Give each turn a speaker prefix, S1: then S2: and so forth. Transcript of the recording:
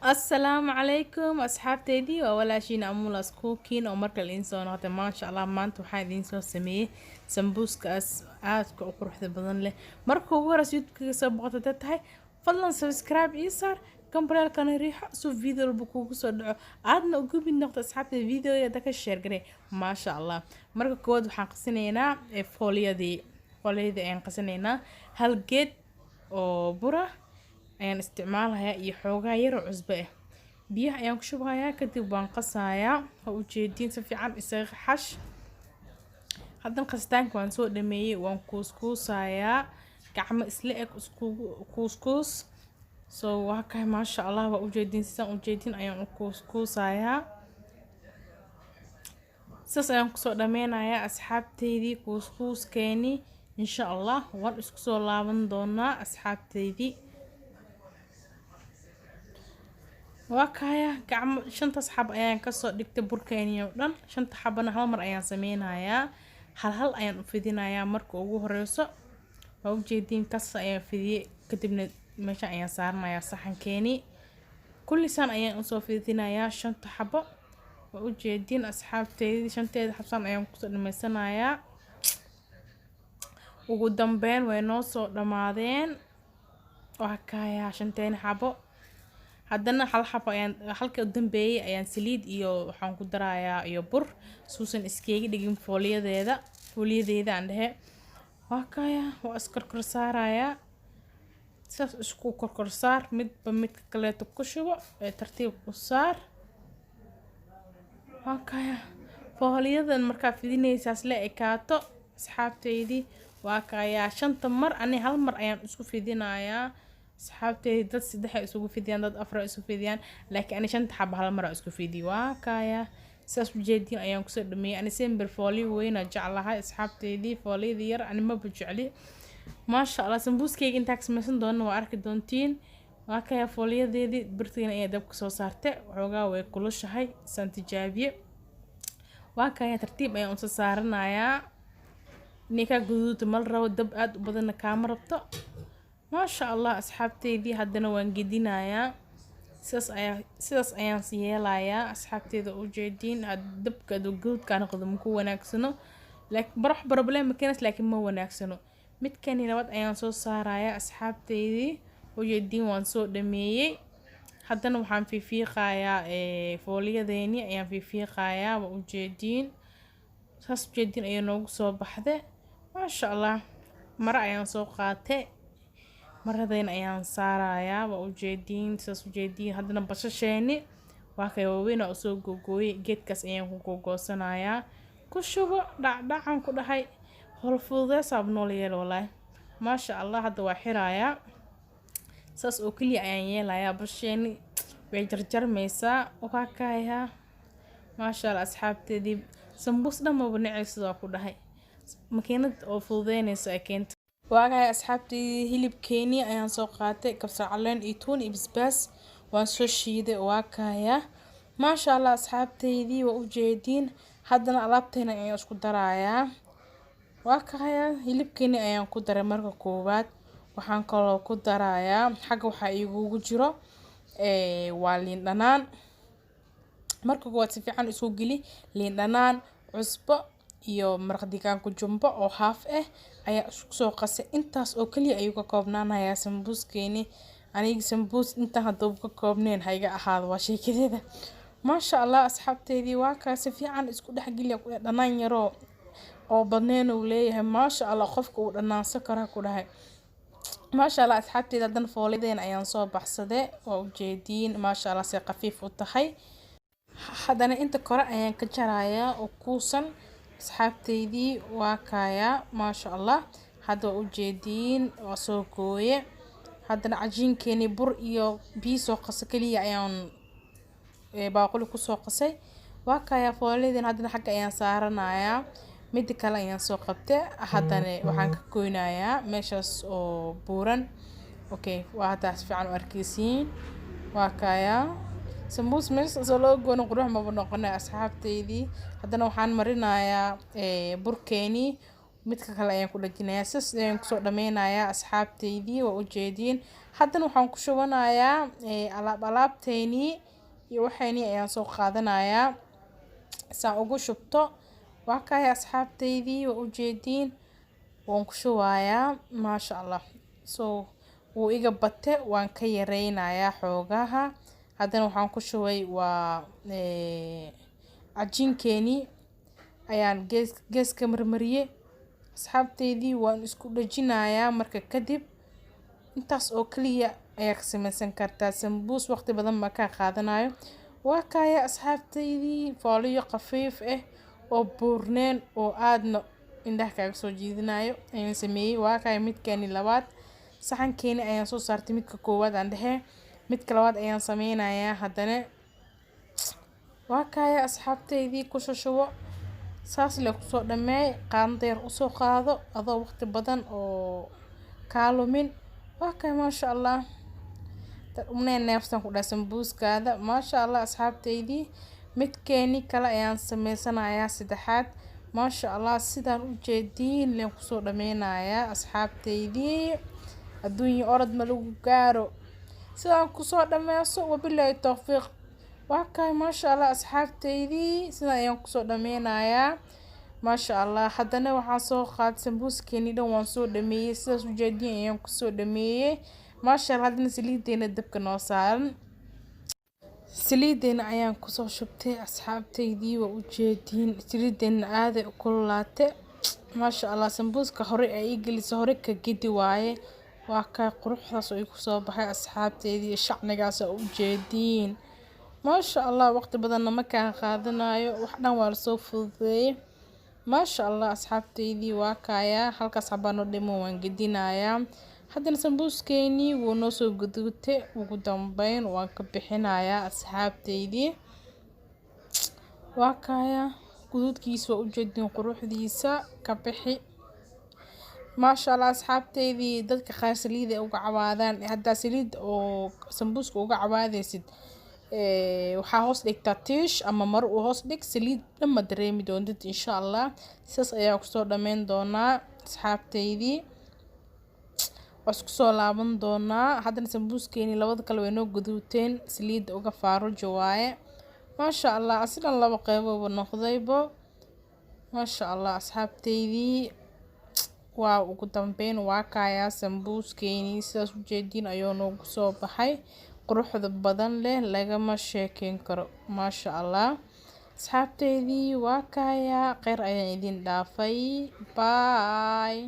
S1: Asalaamu calaykum asxaabteydii, waa walaashiin Amulas Cooking oo markale idiin soo noqotay. Maasha Allah, maanta waxaan idiin soo sameeyey sambuuskaas aadka u quruxda badan leh. Marka ugu horeysa YouTube-kaga soo boqotay tahay, fadlan subscribe ii saar, gambaleelkana riixo suu video walba kuugu soo dhaco, aadna ugu mid noqdo asxaabta videoga ka share garee. Maasha Allah, marka koowaad waxaan qasinaynaa fooliyadii. Fooliyadii ayaan qasinaynaa. Hal geed oo bura ayaan isticmaalayaa iyo xoogaa yar oo cusbo ah. Biyaha ayaan ku shubayaa, kadib waan qasayaa. Ha ujeediin, si fiican isaga xash. Haddan qasitaanka waan soo dhameeyey, waan kuuskuusayaa, gacmo isla eg iskugu kuuskuus. So waa kahay, maasha Allah, waa ujeediin, sidaan ujeedin ayaan u kuuskuusayaa. Sidaas ayaan kusoo dhameynayaa asxaabteydii kuuskuuskeeni. Insha Allah waan isku soo laaban doonaa asxaabteydii. Waa kaya, gacmo shantaas xab ayaan kasoo dhigtay burkeeni oo dhan. Shanta xabana hal mar ayaan sameynayaa, hal hal ayaan u fidinayaa. Marka ugu horeyso, waa ujeediin, kas ayaan fidiyey, kadibna meesha ayaan saaranayaa saxankeeni. Kullisaan ayaan usoo fidinayaa shanta xabo. Waa ujeediin asxaabteydii, shanteeda xabsaan ayaan kusoo dhameysanayaa. Ugu dambeyn way noo soo dhammaadeen. Waa kayaa shanteeni xabo. Haddana hal xabo ayaan, halka u dambeeyay ayaan saliid iyo waxaan ku darayaa iyo bur, suusan iskeega dhigin fooliyadeeda, fooliyadeeda aan dhehe. Waa kaya, waa iskorkor saarayaa. Sidaas isku korkor saar, midba midka kaleeto ku shubo ee tartiib u saar. Waa kaya, fooliyadan markaa fidinaysaas la ekaato asxaabteydii. Waa kayaa, shanta mar ani hal mar ayaan isku fidinayaa asxaabteydii. Dad saddex ay isugu fidiyaan, dad afar ay isugu fidiyaan, laakiin ani shanta xaba hal mar aan isku fidiyo. Waa kaya, sidaas ujeediin ayaan kusoo dhameeyay. Ani sember fooliyo weyna jeclahay asxaabteydii, fooliyada yar ani maba jecli. Maasha Allah, sambuuskeyga intaa ka samaysan doona waa arki doontiin. Waa kaya, fooliyadeedii birtigan ayaa dabka soo saartay, waxoogaa way kulushahay, saan tijaabiye. Waa kaya, tartiib ayaan usoo saaranayaa. Inay kaa guduuto mal rabo, dab aad u badanna kaama rabto. Maasha Allah asxaabteydii, haddana waan gedinayaa. Sidaas ayaan yeelayaa asxaabteyda. Ujeediin, dabka guduudkaa noqdo maku wanaagsano, laakiin barax problem ma keenays, laakiin ma wanaagsano. Midkani labaad ayaan soo saarayaa asxaabteydii. Ujeediin, waan soo dhameeyey. Haddana waxaan fiifiiqayaa fooliyadeeni ayaan fiifiiqayaa. Waa ujeediin, saas ujeediin ayaa noogu soo baxde. Maasha Allah, maro ayaan soo qaatay, maradayna ayaan saarayaa. Waa ujeediin, saas ujeediin. Haddana basasheeni waa kay waaweyn oo soo googooyay, geedkaas ayaan ku googoosanayaa. Ku shubo, dhacdhacan ku dhahay, howl fududeesaab nool yeel walaahi. Maasha Allah, hadda waa xirayaa, saas oo keliya ayaan yeelayaa. Basasheeni way jarjarmaysaa. Waa kayaa, maasha Allah asxaabteedii, sambuus dhan maba nacaysid, waa ku dhahay, makiinad oo fududeynayso ay keenta. Waagahay asxaabteedii, hilibkeeni ayaan soo qaatay, kabsar caleen iyo tuun iyo basbaas waan soo shiiday. Waa kaya, maasha Allah asxaabteydii, waa ujeediin. Haddana alaabteena ayaan isku darayaa. Waa kaya, hilibkeeni ayaan ku daray marka koowaad. Waxaan kaloo ku darayaa xagga waxaa igugu jiro waa liin dhanaan. Marka koowaad si fiican isku geli liin dhanaan, cusbo iyo maraq digaag jumbo oo half ah ayaa isku soo qasay. Intaas oo kaliya ayuu ka koobnaanayaa sambuuskeeni. Aniga sambuus intaan haduu ka koobneen ha iga ahaado, waa sheekadeeda. Maasha Allah asxaabteydii, waa kaa, si fiican isku dhex geliya. Dhanaan yaroo oo badneen uu leeyahay. Maasha Allah, qofka uu dhanaansan kara ku dhahay. Maasha Allah asxaabteyda, haddana fooliyadeena ayaan soo baxsaday. Waa ujeediin, maasha Allah, say khafiif u tahay. Haddana inta kore ayaan ka jarayaa oo kuusan asxaabteydii. Waa kayaa, maasha Allah, hadda waa ujeediin, waa soo gooye. Haddana cajiinkeeni bur iyo biyo soo qaso kaliya ayaan baaquli kusoo qasay. Waa kayaa, fooliyadeena haddana xagga ayaan saaranayaa. Mida kale ayaan soo qabtay, haddana waxaan ka goynayaa meeshaas oo buuran. Okay, waa hadda si fiican u arkeysiin. Waa kayaa, sambuus meesha soo loo goono qurux maba noqonay asxaabteydii. Haddana waxaan marinayaa burkeeni. Midka kale ayaan ku dhajinayaa. Sidaas ayaan kusoo dhameynayaa asxaabteydii, waa ujeediin. Haddana waxaan ku shubanayaa alaabteynii iyo waxaynii ayaan soo qaadanayaa saan ugu shubto. Waa kaya asxaabteydii, waa ujeediin, waan ku shubayaa maasha Allah. So wuu iga bate, waan ka yareynayaa xoogaha. Haddana waxaan ku shubay waa cajiinkeenii ayaan gees gees ka marmariyey asxaabteydii, waan isku dhajinayaa. Marka kadib intaas oo kaliya ayaa ka sameysan kartaa sambuus, waqti badan ma kaa qaadanayo. Waa kaya asxaabteydii, fooliyo khafiif ah oo buurneen oo aadna indhaha kaaga soo jiidanayo ayaan sameeyey. Waa kaya midkeeni labaad, saxankeeni ayaan soo saartay. Midka koowaad aan dhehe, midka labaad ayaan sameynayaa haddana. Waa kaya asxaabteydii, ku shushubo saas le, kusoo dhameey, qaando yar usoo qaado adoo waqti badan oo kaa lumin. Waa kaya maasha Allah, umneen neefsan ku dhahay sambuuskaada maasha Allah. Asxaabteydii, midkeeni kale ayaan sameysanayaa saddexaad maasha Allah. Sidaan u jeediin leen kusoo dhameynayaa asxaabteydii, adduunyo orod ma lagu gaaro. Sidaan kusoo dhameyso, wabilaahi towfiiq. Waa kay maasha Allah asxaabteydii, sidaan ayaan kusoo dhameynayaa maasha Allah. Haddana waxaan soo qaaday sambuuskeeni dhan, waan soo dhameeyey, sidaas ujeediin ayaan kusoo dhameeyey maasha Allah. Haddana saliideena dabka noo saaran, saliideena ayaan kusoo shubtay asxaabteydii, waa ujeediin. Saliideena aaday u kululaatay maasha Allah. Sambuuska hore ay ii gelisay, hore ka gedi waaye. Waa kaa quruxdaas oo igu soo baxay asxaabteydii, shacnigaas oo ujeediin maasha Allah. Waqti badanna ma kaan qaadanayo, wax dhan waa lasoo fududeeyey maasha Allah. Asxaabteydii, waa kayaa halkaas xabaan oo dhimo, waan gedinayaa. Haddana sambuuskeenii wuu noo soo guduutay, ugu dambeyn waan ka bixinayaa asxaabteydii. Waa kayaa guduudkiisa, waa ujeedin quruxdiisa, ka bixi maasha Allah. Asxaabteydii, dadka qaar saliid ay uga cawaadaan. Haddaa saliid oo sambuuska uga cawaadaysid, waxaa hoos dhigtaa tiish ama maro u hoos dhig, saliid dhan ma dareemi doontid insha Allah. Sidaas ayaa kusoo dhameyn doonaa asxaabteydii, waa isku soo laaban doonaa. Haddana sambuuskeeni labada kale way noo guduuteen, saliidda uga faarujo waaye maasha Allah. Asidan laba qeyboba noqdaybo maasha Allah asxaabteydii. Waa ugu dambeyn waa kayaa sambuuskeeni, sidaas ujeediin ayuu noogu soo baxay, quruxda badan leh, lagama sheekeyn karo maasha Allah. Asxaabteydii, waa kayaa, kheyr ayaan idin dhaafay, bye.